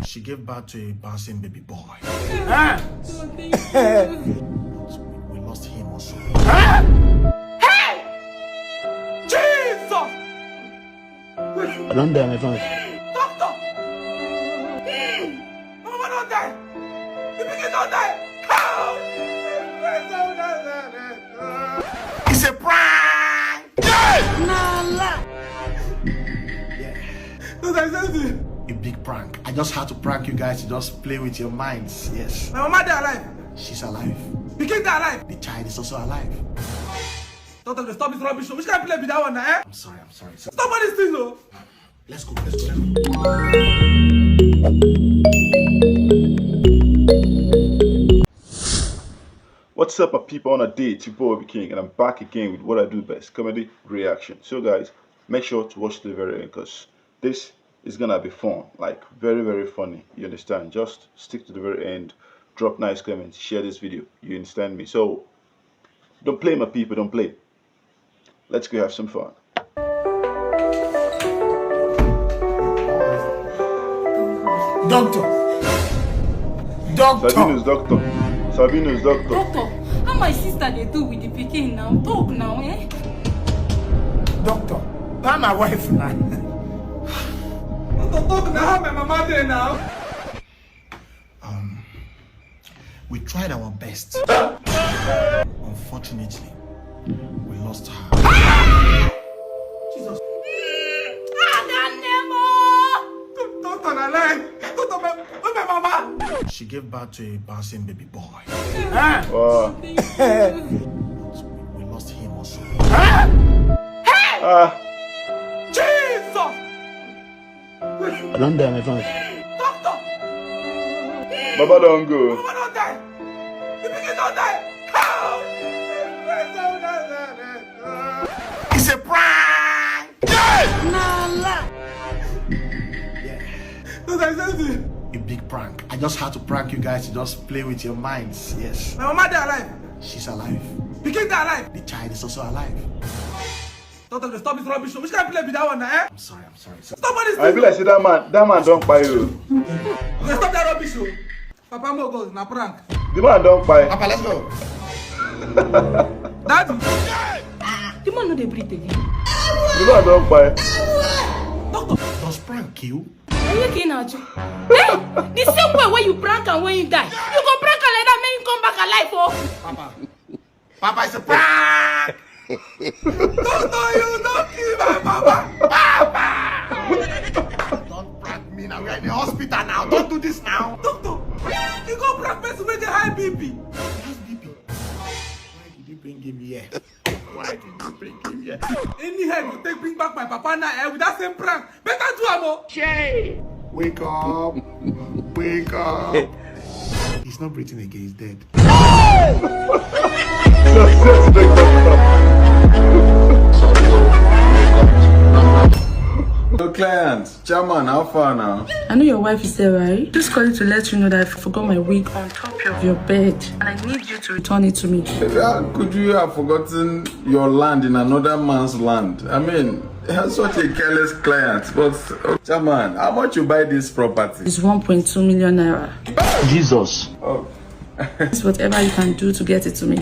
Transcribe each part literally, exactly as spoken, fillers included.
She gave birth to a bouncing baby boy. Ah! We lost him also. Hey! Jesus! I don't die, my friend. Doctor! My mama don't die! The pikin don't die! Oh, Jesus Christ, oh, no, no, no, no. It's a prank! Nah lie! Yeah. No, there's something. A big prank. I just had to prank you guys to just play with your minds. Yes. My mama dey alive. She's alive. Pikin dey alive. The child is also alive. Doctor, dey stop this rubbish. Which kind of play be that one, eh? I'm sorry, I'm sorry. So, Stop all these things, oh. let's go, let's go, let's go. What's up, my people? On a day, it's your boy Obi King, and I'm back again with what I do best, comedy reaction. So, guys, make sure to watch the very end because this is gonna be fun, like very, very funny. You understand? Just stick to the very end, drop nice comments, share this video. You understand me? So, don't play, my people, don't play. Let's go have some fun. Doctor! Doctor! Sabinus, doctor. Sabinus, doctor. Doctor, how my sister dey do with the pikin now? Talk now, eh? Doctor! Not my wife now. Doctor, talk now. How my mama dey now? Um, we tried our best. Unfortunately, we lost her. Jesus. Ah, that name, oh! Doctor, na lie. Doctor, my, where my mama? She gave birth to a bouncing baby boy. Ah! Wow. We lost him also. Ah, Jesus! I don't die, my friend. Doctor! Baba don't go. Mama don't die! The pikin don't die! Oh, Jesus Christ, oh, no, no, no, no. It's a prank! Nah lie! Yeah. No, there's something. A big prank. I just had to prank you guys to just play with your minds. Yes. My mama dey alive. She's alive. Pikin dey alive. The child is also alive. Doctor, dey stop this rubbish. Which kind of play be that one, eh? I'm sorry, I'm sorry. So, Stop all these I be things. Like say that man, that man don't buy you. Dey stop that rubbish, oh. Papa Mogos, na prank. The man don't buy. Papa, let's go. Daddy. The man no dey breathe again. The man don't buy. Doctor. Does prank kill? Onye ka ị na-ajụ? Eh? The same way wey you prank am when you die, you go prank am like that, make him come back alive, oh. Papa. Papa, it's a prank! Doctor, you don't kill my mama. Papa! Don't prank me now. We're in the hospital now. Don't do this now. Doctor, you go prank person with the high B P. That's B P. Why did you bring him here? Why did you bring him here? Any head go take bring back my papa now, eh, with that same prank. Better do am, oh. Wake up. Wake up. He's not breathing again. He's dead. Your client, chairman, how far now? I know your wife is there, right? Just calling to let you know that I forgot my wig on top of your bed, and I need you to return it to me. How could you have forgotten your land in another man's land? I mean, you're such a careless client. But, uh, chairman, how much you buy this property? It's one point two million naira. Jesus. Oh, It's whatever you can do to get it to me.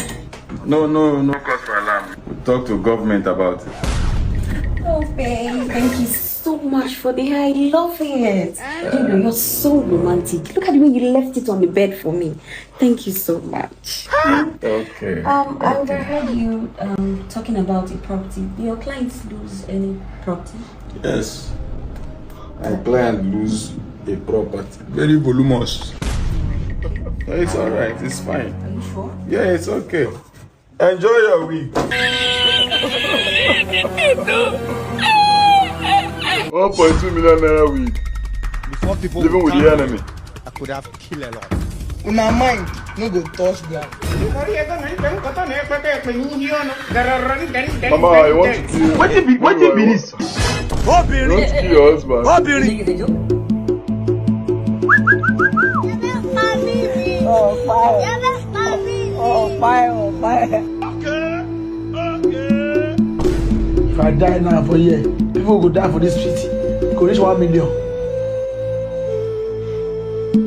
No, no, no cause for alarm. We'll talk to government about it. Oh, babe, thank you so much for the hair. I love it. You know, you're so romantic. Look at the way you left it on the bed for me. Thank you so much. Okay. Um, I overheard you um talking about a property. Do your clients lose any property? Yes. My client lose a property. Very voluminous. It's all right. It's fine. Are you sure? Yeah, it's okay. Enjoy your week. One point two million naira wig. Before people Even with the enemy. I could have killed a lot. Una mind no go touch ground. Mama, I want to kill you. Wetin be wetin be this? You want to kill your husband. Obìnrin. Oh, fire. Oh, fire, oh, fire. If I die now for here, people go die for this street. Go reach one million. Tí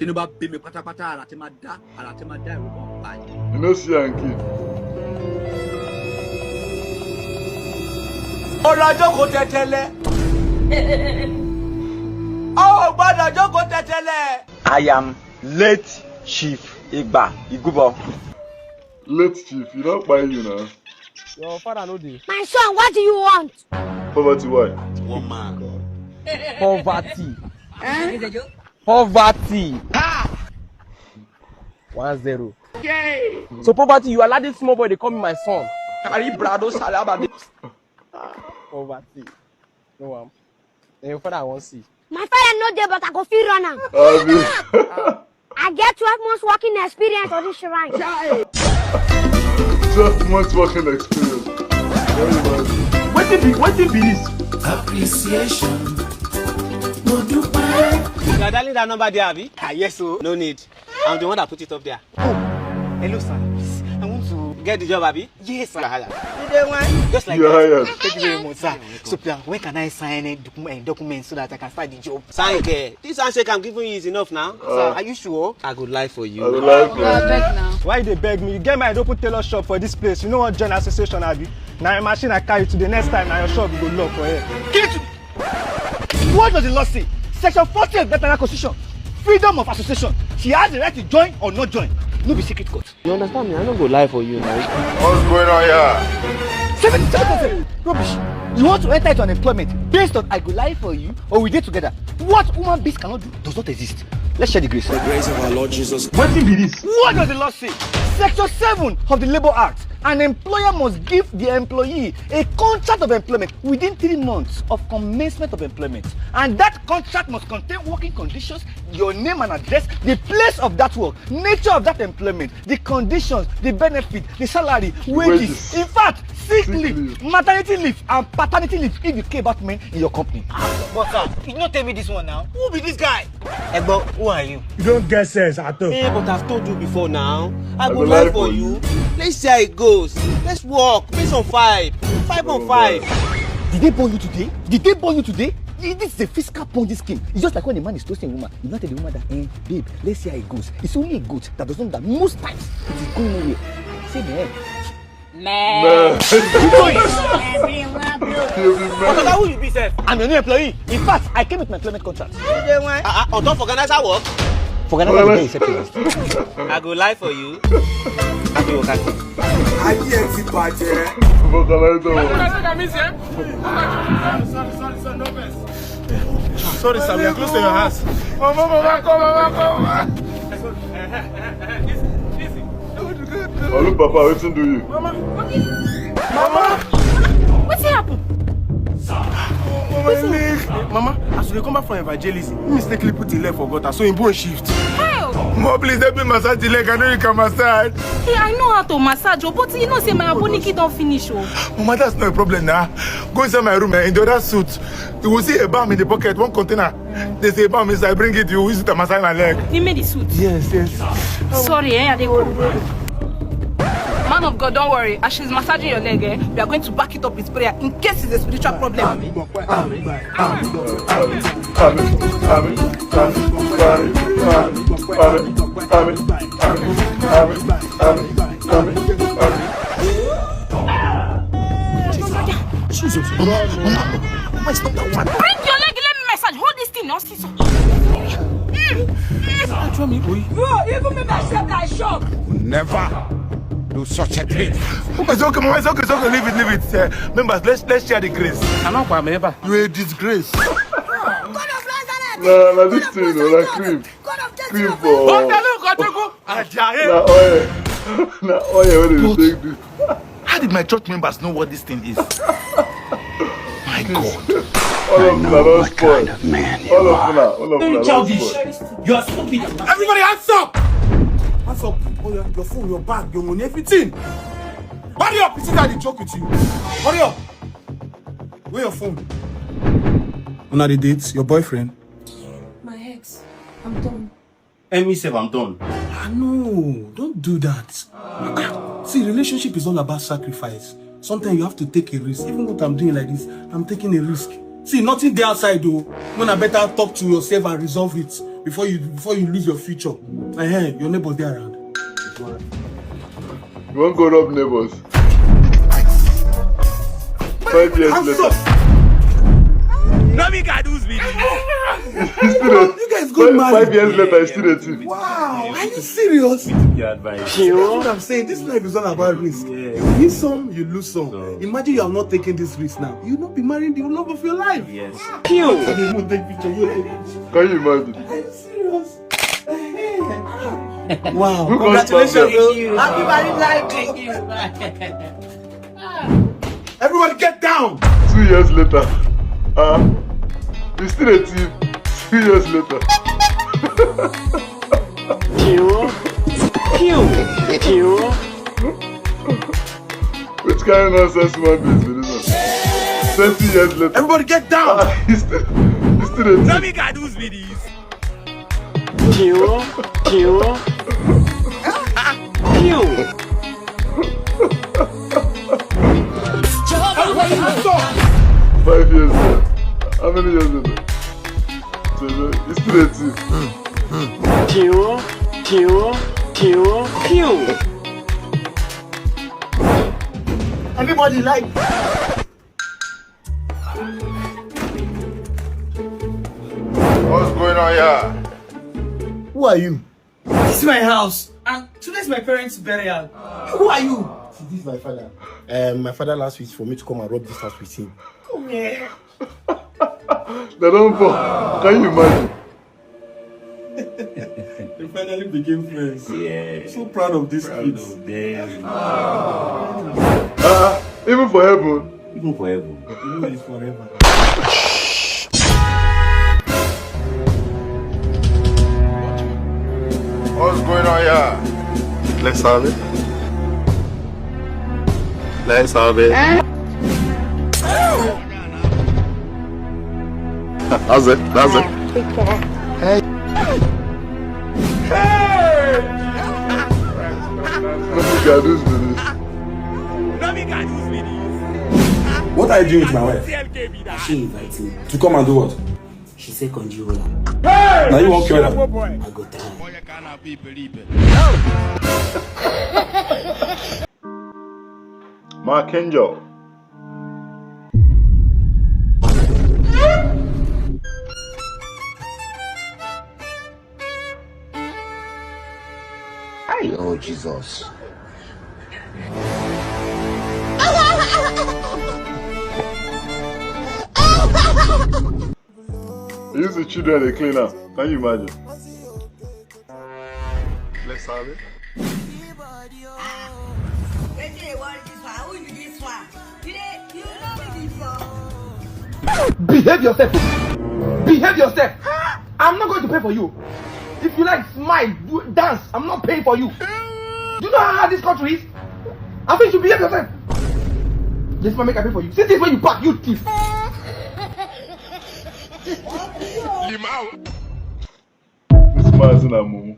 inú bá bí mi pátápátá, ara tí máa dá, ara tí máa dá ìwé kan pa ni. You no see Yankee. Ó lọ jókòó tẹ́tẹ́lẹ̀. Ó ò gbọ́dọ̀ jókòó tẹ́tẹ́lẹ̀. I am late Chief Igba Igubo. Late Chief, you don kpai you na. Your father no dey. My son, what do you want? Poverty, why? One man. Poverty. Poverty. One zero. So poverty, you allow this small boy dey call me my son. Carry brado salaba dey. Poverty. No one. Then your father I wan see. My father no dey, but I go fit run am. Abi. I get twelve months working experience for this shrine. Twelve months working experience. Very nice. Wetin be, wetin be this? Appreciation. Mo dúpẹ́. You are dialing that number there, abi? Ah, yes o. No need. I'm the one that put it up there. Oh, hello, sir. Please, I want to get the job, abi? Yes, sir. You are hired. You dey one? Just like that. You are hired. Thank you very much, sir. So, please, when can I sign a document, document so that I can start the job? Sign there. This handshake I'm giving you is enough now. Sir, are you sure? I go lie for you. I go lie for you. Abeg now. Why you dey beg me? You get my open tailor shop for this place. You no wan join association, abi? Na your machine I carry today. Next time, na your shop you go lock for here. Kill it! What does the law say? Section forty of the Ghana Constitution. Freedom of association. She has the right to join or not join. No be secret court. You understand me? I no go lie for you now. What's going on here? Seventy-seven percent. Rubbish. You want to enter into an employment based on I go lie for you or we dey together? What human beings cannot do does not exist. Let's share the grace. The grace of our Lord Jesus. Wetin be this? What does the law say? Section seven of the Labour Act. An employer must give the employee a contract of employment within three months of commencement of employment. And that contract must contain working conditions, your name and address, the place of that work, nature of that employment, the conditions, the benefit, the salary, wages. Wages. In fact, sick leave, maternity leave, and paternity leave if you care about men in your company. But sir, you no tell me this one now. Who be this guy? Egbo, who are you? You don't get sense at all. Eh, but I've told you before now. I go lie for you. Let's see how it goes. Let's work. Based on five. Five on five. Did they born you today? Did they born you today? This is a fiscal Ponzi scheme. It's just like when a man is toasting a woman. You not tell the woman that, eh, babe, let's see how it goes. It's only a goat that doesn't, that most times it is going nowhere. Say, man. Man. Everyone blow. Oga, who you be sef? I'm your new employee. In fact, I came with my employment contract. You dey wine? Ah, ah, on top organizer work? For organizer, they dey exceptional. I go lie for you. Happy worker. Ayé ẹ ti bàjẹ́. Organizer work. Sorry, sorry, sorry, no vex. Sorry, sir, we are close to your house. Mama, mama, come, mama, come. Easy, easy. Olu papa, wetin do you? Mama. Mama. Wetin happen? Mama, leg. Mama, as we dey come back from evangelism, he mistakenly put him leg for gutter, so him bone shift. Hell! Mama, please help me massage the leg. I know you can massage. Hey, I know how to massage, oh, but you know say my aboniki don finish, oh. Mama, that's not a problem now. Go inside my room, eh, in the other suit. You will see a balm in the pocket, one container. There's a balm inside. Bring it. You use it to massage my leg. He made the suit. Yes, yes. Sorry, eh? I dey go. Man of God, don't worry. As she's massaging your leg, eh, we are going to back it up with prayer in case it's a spiritual problem. Amen. Amen. Amen. Jesus. Mama, mama, stop that one. Bring your leg, let me massage. Hold this thing, now, see so. Bro, even me myself, I shock. Never do such a thing. It's okay, mama. It's okay. It's okay. Leave it. Leave it. Uh, members, let's let's share the grace. I know, Kwame, ever. You a disgrace. God of Nazareth. Nah, nah, this thing, nah, creep. God of Creep Jezebel. For What the look, Otogo? Ajayi. Na oil. Na oil wey dey take this. How did my church members know what this thing is? My God. All of una don spoil. All of una, all of una don spoil. You are stupid. Everybody, hands up! Hands up. Oh, your, your phone, your bag, your money, everything. Hurry up! You see that they joke with you. Hurry up! Where your phone? Una dey date, your boyfriend? My ex. I'm done. And me sef, I'm done. Ah, no, don't do that. Ah, see, relationship is all about sacrifice. Sometimes you have to take a risk. Even what I'm doing like this, I'm taking a risk. See, nothing dey outside though. Una better talk to yourself and resolve it before you before you lose your future. Ehen, your neighbors dey around. You wan go rob neighbors? Five years later. No be gadus be this. He still dey You guys go five, marry. Five years later, he still dey thief. Wow, are you serious? Your advice. That's what I'm saying. This life is all about risk. Yeah. You win some, you lose some. So- Imagine you have not taken this risk now. You will not be marrying the love of your life. Yes. You won't take picture. You won't take picture. Can you imagine? Are you serious? Wow. Look how Congratulations, smart. bro. Happy married life. Thank you. Everybody get down. Two years later. Ah, he still dey thief. Two years later. Pew, pew, pew. Which kind of nonsense human beings be this one? Twenty years later. Everybody get down. Ah, he still, he still dey No thief. be gadus be this. Pew, pew, pew. Five years later. How many years later? So, so, he still dey thief. Pew, pew, pew, pew. Everybody like. What's going on here? Who are you? This is my house, and today's my parents' burial. Who are you? This is my father. Um, my father last week for me to come and rob this house with him. Come here. They don't fall. Can you imagine? We finally became friends. Yeah. So proud of this Proud kid. Of them. Uh, even for heaven. Even for heaven. You know it's forever. What's going on here? Let's have it. Let's have it. That's it. That's it. Take care. Look at this, baby. No be gadus be this. What are you doing with my wife? T L K be that. She invited me. To come and do what? She said, "Conji, hold am." Hey! Now you won't kill her. Boy, boy. I go die. Boy, you can't be believe it. Mark Angel. Hey, oh Jesus. Use the children they clean up. Can you imagine? Let's have it. Wetin dey worry this one? Who be this one? You dey, you know me before. Behave yourself. Behave yourself. I'm not going to pay for you. If you like, smile, do, dance. I'm not paying for you. Do you know how hard this country is? I think you should behave yourself. This man make I pay for you. See this when you pack, you thief. This man is in a mumu.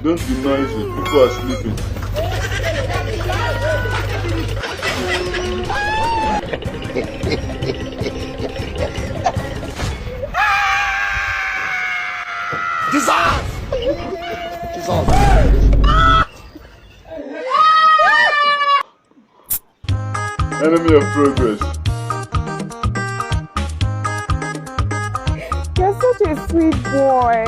Don't be noisy. People are sleeping. Jesus! Jesus! Enemy of progress. You're such a sweet boy.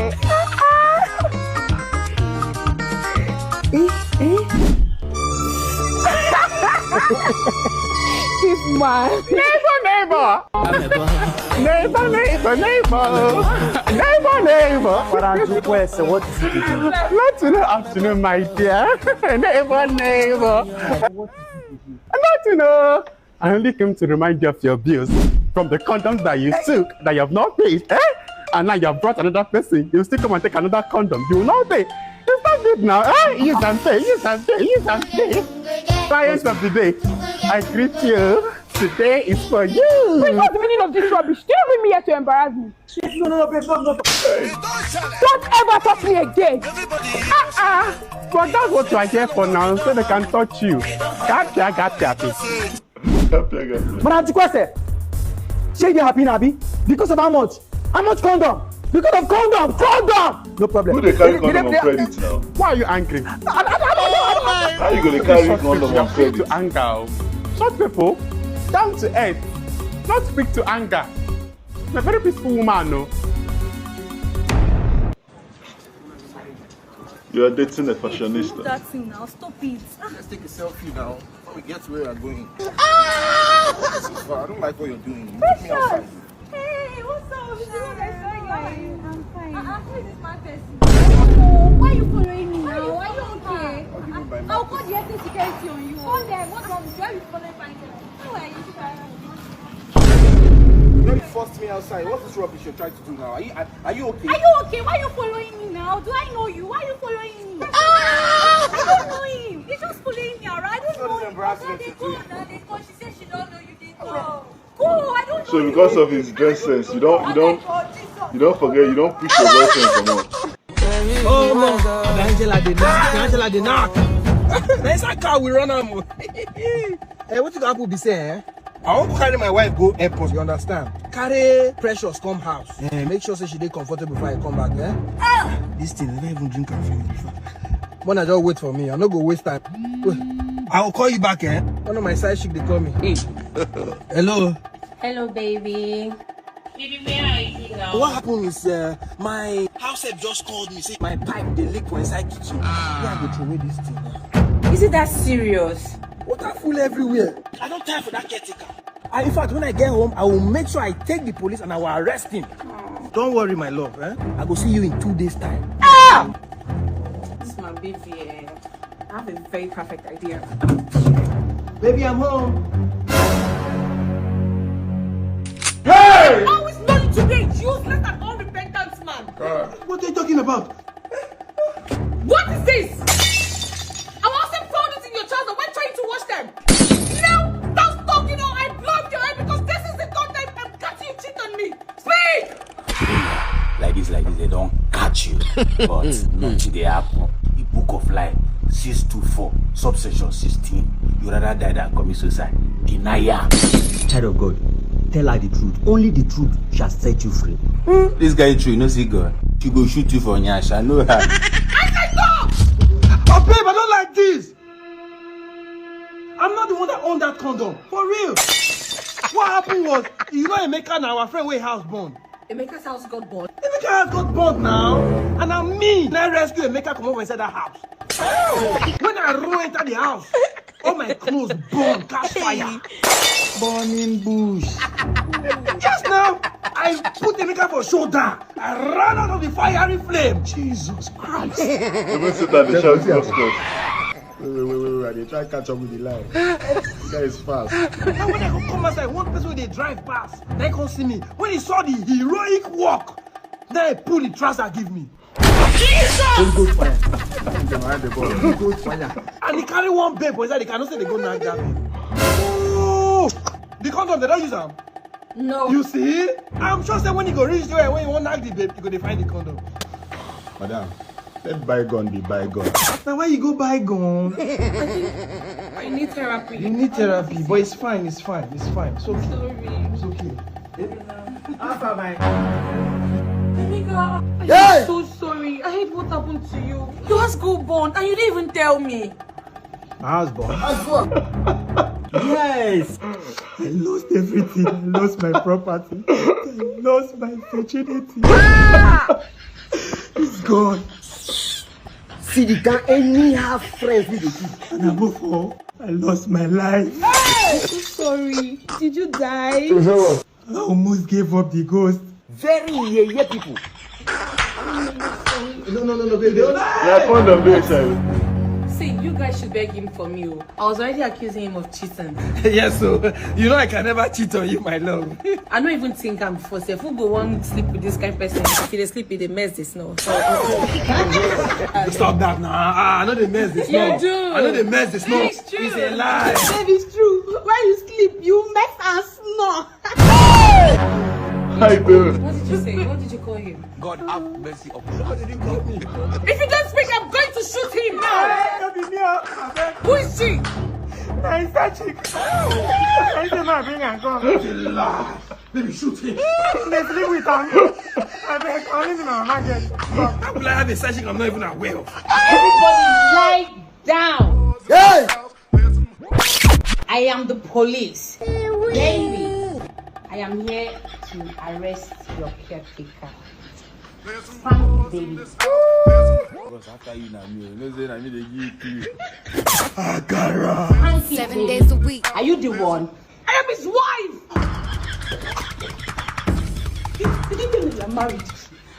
Eh, eh. This man. Neighbor, neighbor. Neighbor, neighbor, neighbor. Neighbor, neighbor. What are you, what is it? Not to know afternoon, my dear. Neighbor, neighbor. Not to know. I only came to remind you of your bills from the condoms that you took that you have not paid. Eh? And now you have brought another person. You still come and take another condom. You will not pay. It's not good now. Eh? Use and pay. Use and pay. Use and pay. Clients of the day, I greet you. Today is for you. Wait, what's the meaning of this rubbish? Do you bring me here to embarrass me? No, no, no, babe, no, no. Don't ever touch me again. Uh-uh. But that's what you are here for now, so they can touch you. Gotcha, gotcha, baby. But Auntie Kwese, shey you dey happy na abi? Because of how much? How much condom? Because of condom, condom. No problem. Who dey carry condom on credit now? Why are you angry? How you go dey carry condom on credit? Anger. Such people, down to earth. Not quick to anger. I'm a very peaceful woman, no. You are dating a fashionista. That thing now, stop it. Let's take a selfie now. Before we get to where we're going. Ah! So far, I don't like what you're doing. You took me outside. Hey, what's up? This is what I saw you. I'm fine. Uh-uh, who is this mad person? I don't know. Why are you following me now? Are you okay? What do you mean by I'll mad call the S A C security on you. Call them. What's wrong with you? Why are you following my girl? How are you trying? You know you forced me outside. What's this rubbish you're trying to do now? Are you are, are you okay? Are you okay? Why are you following me now? Do I know you? Why are you following me? I don't know him. He's just following me around. I don't What know is him. embarrassing Oga, to they you? Go now. They go. She said she don't know you. They go. Go. I don't know So you. Because of his dress sense, you don't you don't you don't forget, you don't push your boyfriend for more. Oh, no. Angela dey knock. Angela dey knock. Na inside car we run am o. Eh, wetin go happen be say, eh? I wan go carry my wife go airport, you understand? Carry Precious come house. Eh, make sure say she dey comfortable before I come back, eh? Ah! This thing, I never even drink am finish before. Mona, just wait for me. I no go waste time. Wait. I will call you back, eh? One of my side chick dey call me. Hello. Hello, baby. Baby, where are you now? What happened is uh, my house help just called me say my pipe dey leak for inside kitchen. Ah. Where I go throw away this thing now? Is it that serious? Water full everywhere. I don tire for that caretaker. I, in fact, when I get home, I will make sure I take the police and I will arrest him. Don't worry, my love. Eh? I go see you in two days' time. This my baby. Eh. I have a very perfect idea. Baby, I'm home. Always learn today, useless and unrepentant man. What are you talking about? What is this? I was also found it in your trouser when trying to wash them. Now, that's talking, you know, I blocked your head because this is the third time I'm catching you cheat on me. Speak! Like this, like this, they don't catch you. But nothing they happen. The book of life, six two four, subsection sixteen. You rather die than commit suicide. Denier. Child of God, tell her the truth. Only the truth shall set you free. This guy true, you know, see God. She go shoot you for nyash. I know her. I said stop! Oh, babe, I don't like this. I'm not the one that owned that condom. For real. What happened was, you know, Emeka na our friend wey house burn. Emeka's house got burned. Emeka house got burned now. And na me na rescue Emeka comot for inside that house. When I run enter the house, all my clothes burn, catch fire. Burning bush. Just now, I put Emeka for shoulder. I ran out of the fiery flame. Jesus Christ. Even sit down, they shout, "Stop, stop." Wait, wait, wait, wait, wait. I dey try catch up with the line. This guy is fast. Now when I go come outside, one person wey dey drive pass, na him come see me. When he saw the heroic work, na him pull the trouser give me. Holy Ghost fire. Dem hide the ball. Holy Ghost fire. And he carry one babe for inside the car. No say they go knack that babe. Oh, the condom, they don't use am. No. You see? I'm sure say when he go reach there, when he wan knack the babe, he go dey find the condom. Madam, let bygone be bygone. Now why you go bygone? I need therapy. You need therapy, but it's fine, it's fine, it's fine. It's okay. Sorry. It's okay. How far, my? Emeka, Hey! I'm so sorry. I hate what happened to you. Your house got burned and you didn't even tell me. My husband. Yes. I lost everything. I lost my property. I lost my virginity. It's gone. See the guy anyhow friends with the kid. And above all, I lost my life. I'm so sorry. Did you die? I almost gave up the ghost. Very yeye people. No, no, no, no, baby. Na condom dey inside. See, you guys should beg him for me. Oh. I was already accusing him of cheating. Yes, so you know I can never cheat on you, my love. I don't even think I'm for safe. Who go want sleep with this kind of person? If they sleep, they mess this now. So, Stop that now. Ah, I know they mess this You now. do. I know they mess this now. It's true. It's a lie. Babe, it's true. When you sleep, you mess Hi, babe. What did you say? What did you call him? God have mercy upon us. What did you call me? If you don't speak, I'm going to shoot him now. Hey, no be me, oh, abeg. Who is she? Na him side chick. Na him say make I bring am come. Baby, shoot him. He dey sleep with am. Abeg, only me na mama get. How will I have a side chick I'm not even aware of? Everybody lie down. Hey! I am the police. Baby, I am here to arrest your caretaker. Spank the baby. Because after you na me, you know say na me dey give you. Agara. Spank it, Seven baby. Days a week. Are you the one? I am his wife. Did, did you tell me you are married?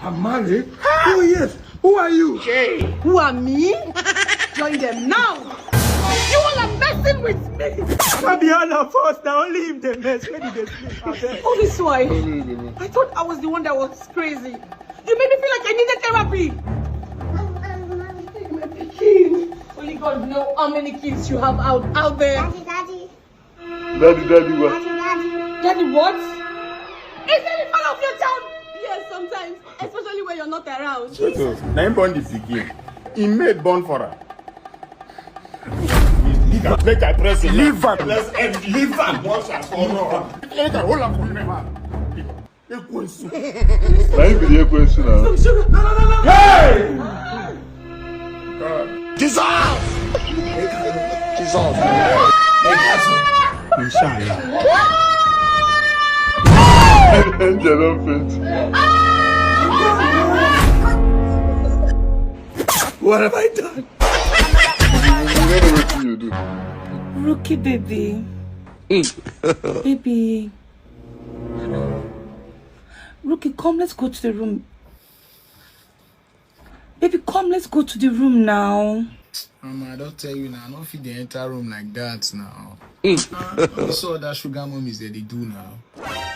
I'm married? Oh yes. Who are you? Who are me? Join them now. You all are messing with me. No be all of us, na only him dey mess when he dey sleep. Abeg. Oh, this why. I thought I was the one that was crazy. You made me feel like I needed therapy. My pikin. Only God know how many kids you have out, out there. Daddy, daddy, what? Daddy, what? Is there a part of your child? Yes, sometimes, especially when you're not around. So, na him born the pikin. He made born for her. Leave am. Make I press him. Leave am. Let's end. Leave am. Once and for all. Make I hold am for you, man. Ekwensu. Na him be the Ekwensu now. Hey! God. Jesus! Jesus! Inshallah. Angel don faint. What have I done? You no know wetin you do. Rookie baby. Baby. Rookie, come, let's go to the room. Baby, come, let's go to the room now. Mama, I don't tell you now. I don't fit dey enter room like that now. Uh, so that sugar mommies that they do now.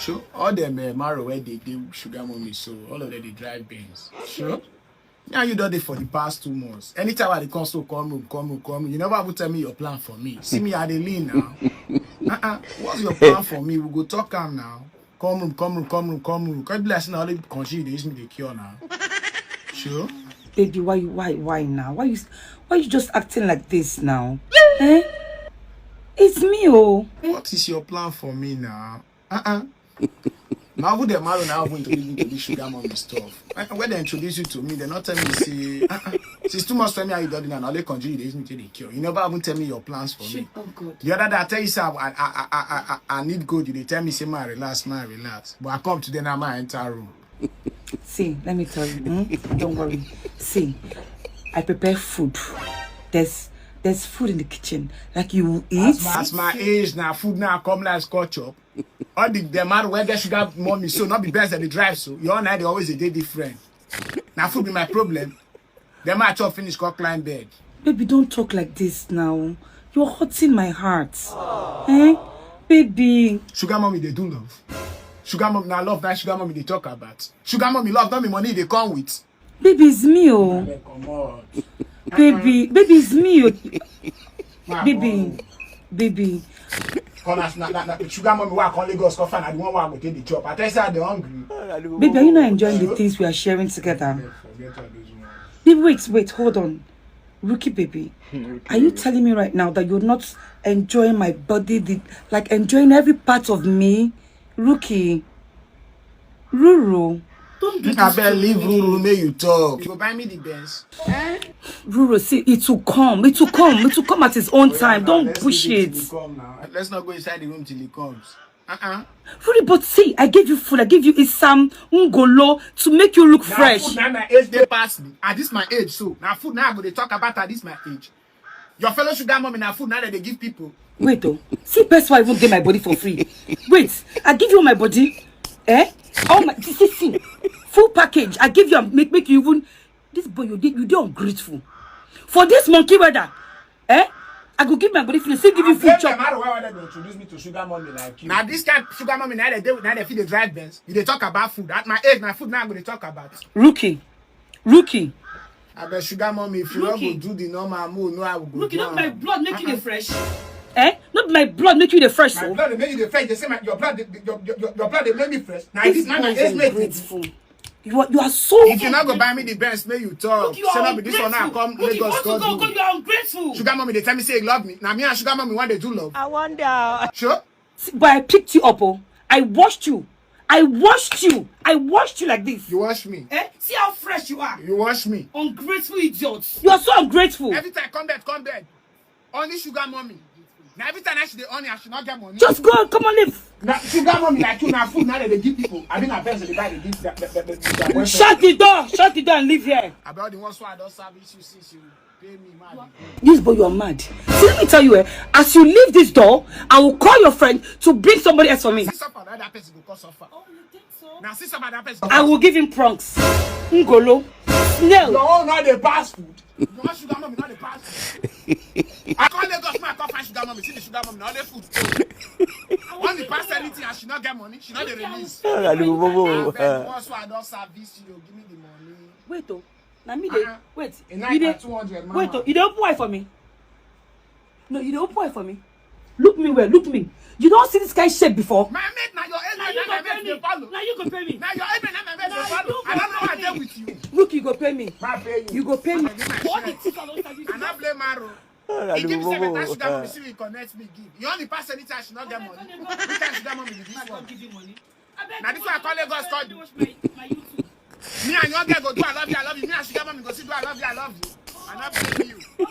Sure, all them uh, marrow where they do sugar mommies, so all of them they drive Benz. Sure. Now you done it for the past two months. Anytime I dey come so come room, come room, come room. You never even tell me your plan for me. See me, I dey lean now. Uh-uh. What's your plan for me? We go talk am now. Come room, come room, come room, come room. Can't be like say na only country they use me the cure now. Sure. Baby, why you why why now? Why you why you just acting like this now? Eh? It's me, oh. What is your plan for me now? Uh-uh. Now who the marrow now who introduce me to this sugar mommy stuff? Uh, when they introduce you to me, they not tell me say, uh-uh. Since two months when me and you done now, only country they use me to the cure. You never even tell me your plans for me. Oh God. The other day I tell you say I, I, I, I, I, I need gold. You they tell me say my relax, my relax. But I come today now, my enter room. See, let me tell you. Hmm? Don't worry. See, I prepare food. There's there's food in the kitchen. Like you will eat. As my, as my age now, food now come like scotch up. All the demand where get sugar mommy, so not be best at the drive. So your night they always a day different. Now food be my problem. Then my chop finish, go climb bed. Baby, don't talk like this now. You're hurting my heart. Eh? Baby. Sugar mommy they do love. Sugar mommy now love that sugar mommy they talk about. Sugar mommy love not me money they come with. Baby, it's me, oh. Come on. Baby, baby, it's me, oh. Baby, baby. Come as na na na sugar mommy wa come Lagos come find I the one wa go take the chop. I tell you say I dey hungry. Baby, are you not enjoying the things we are sharing together? Forget all those ones. Baby, wait, wait, hold on. Rookie baby, are you telling me right now that you're not enjoying my body, the, like enjoying every part of me? Rookie, Ruru, don't do this I to bet leave me. Ruru make you talk. You go buy me the Benz. Ruru, see, it will come, it will come, it will come at its own time. Don't push it. Let's not go inside the room till he comes. Uh-uh. Ruru, but see, I gave you food, I gave you Isam Ngolo to make you look fresh. Now my age they pass me. At this my age, so now food now I go dey talk about at this my age. Your fellow sugar mommy now food now that they give people. Wait, oh, see, best why I won't get my body for free. Wait, I give you my body, eh? All my see, see, see, full package. I give you and make make you even this boy you did you dey ungrateful. For this monkey weather, eh? I go give my body for you, still give you food chop. Why they introduce me to sugar mommy like you? Now this kind of sugar mommy now they do now they feel the drive Benz. You they talk about food. At my age, now food now I go dey talk about. Rookie, rookie. I bet sugar mommy if you not go Rookie. Do the normal move, no I will go. Rookie, do not my am. Blood making it fresh. Eh? No My blood make you the fresh. My So blood dey make you dey fresh. Dey say my your blood dey your your your your blood dey make me fresh. Na this this na boy my is age mate. Ungrateful. You are you are so. If you no go buy me the Benz, make you talk. Look, you Say are no be this one I ungrateful. come Look, you Lagos want to go go, go, do. You are ungrateful. Sugar mommy dey tell me say he love me. Na me and sugar mommy wan dey do love. I wonder. Sure. But I picked you up, oh. I washed you. I washed you. I washed you like this. You wash me. Eh? See how fresh you are. You wash me. Ungrateful idiot. You are so ungrateful. Every time come bed, come bed. Only sugar mommy. Na every time I should dey on, I should not get money. Just go. Come on, leave. Na sugar mommy like you na food na dey give people. I mean, na person dey buy dey give their their their their their boyfriend. Shut the door. Shut the door and leave here. About the ones who I don service you since you pay me, man. This boy, you are mad. See, let me tell you, eh, as you leave this door, I will call your friend to bring somebody else for me. See suffer, that that person go cause suffer. Oh, you think so? Now see suffer, that person. I will give him pranks. Ngolo. Snail. Your own not dey pass food. Your own sugar mommy not dey pass food. I call Lagos, man, I call find sugar mommy. See the sugar mommy, na only food. When the pass anything, and she not get money, she not dey release. Adubobo. Abeg, once I don service you, give me the money. Wait, oh. Na me dey. Uh-uh. Wait. A night You dey. na two hundred, mama. Wait, oh. You dey open eye for me. No, you dey open eye for me. Look me well. Look me. You don see this kind shape before? My mate, na your age, Na you na go my pay mate me. dey follow. Na you go pay me. Na your age, na my mate Na dey follow. you I don't know go what I pay dey me. With you. Look, you go pay me. Ma pay you. You go pay me. Ma pay you. What the things I don service I you? not blame Maro. He give me seven that sugar money, see we connect me give. You only pass anything, I should not get money. Which kind sugar mommy be this one? Give you money. Na this one I call Lagos call you. Watch my my YouTube. Me and your girl go do I love you, I love you. Me and sugar mommy go see do I love you, I love you. I not blame you.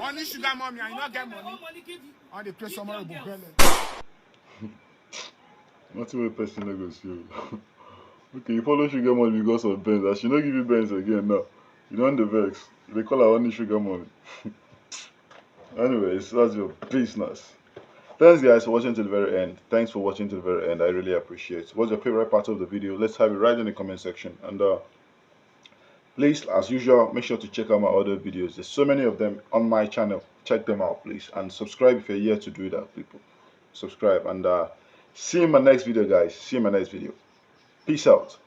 Only sugar mommy, and you not get money. Money give you. On the place Give somewhere your go girl. belle. Nothing wey person no go see o. Okay, you follow sugar mommy because of Benz. As she no give you Benz again now, you don dey vex. You dey call her only sugar mommy. Anyways, that's your business. Thanks, guys, for watching to the very end. Thanks for watching to the very end. I really appreciate it. What's your favorite part of the video? Let's have it right in the comment section. And uh, please, as usual, make sure to check out my other videos. There's so many of them on my channel. Check them out, please. And subscribe if you're yet to do that, people. Subscribe. And uh, see you in my next video, guys. See you in my next video. Peace out.